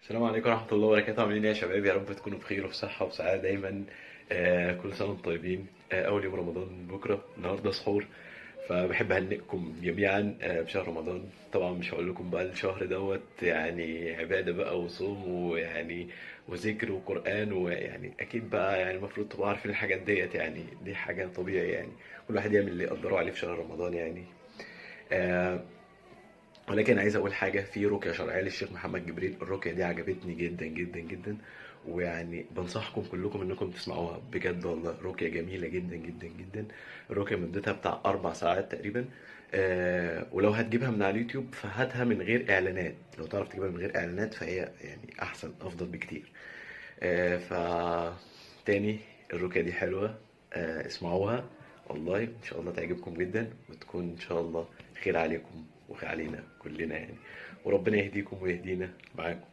السلام عليكم ورحمة الله وبركاته. عاملين ايه يا شباب؟ يا رب تكونوا بخير وفي صحة وسعادة دايما. كل سنة وانتم طيبين. أول يوم رمضان بكرة، النهاردة سحور، فبحب أهنئكم جميعا بشهر رمضان. طبعا مش هقول لكم بقى الشهر دوت يعني عبادة بقى وصوم ويعني وذكر وقرآن، ويعني أكيد بقى يعني المفروض تبقوا عارفين الحاجات ديت، يعني دي حاجة طبيعي، يعني كل واحد يعمل اللي يقدره عليه في شهر رمضان يعني. آه ولكن عايز اقول حاجة في رقيه شرعية للشيخ محمد جبريل. الرقية دي عجبتني جدا جدا جدا، ويعني بنصحكم كلكم انكم تسمعوها بجد والله. رقيه جميلة جدا جدا جدا. الرقية مدتها بتاع 4 ساعات تقريبا. ولو هتجيبها من على اليوتيوب فهاتها من غير اعلانات، لو تعرف تجيبها من غير اعلانات فهي يعني احسن افضل بكتير. ف تاني الرقية دي حلوة، اسمعوها والله ان شاء الله تعجبكم جدا، وتكون ان شاء الله خير عليكم وخير علينا كلنا يعني، وربنا يهديكم ويهدينا معاكم.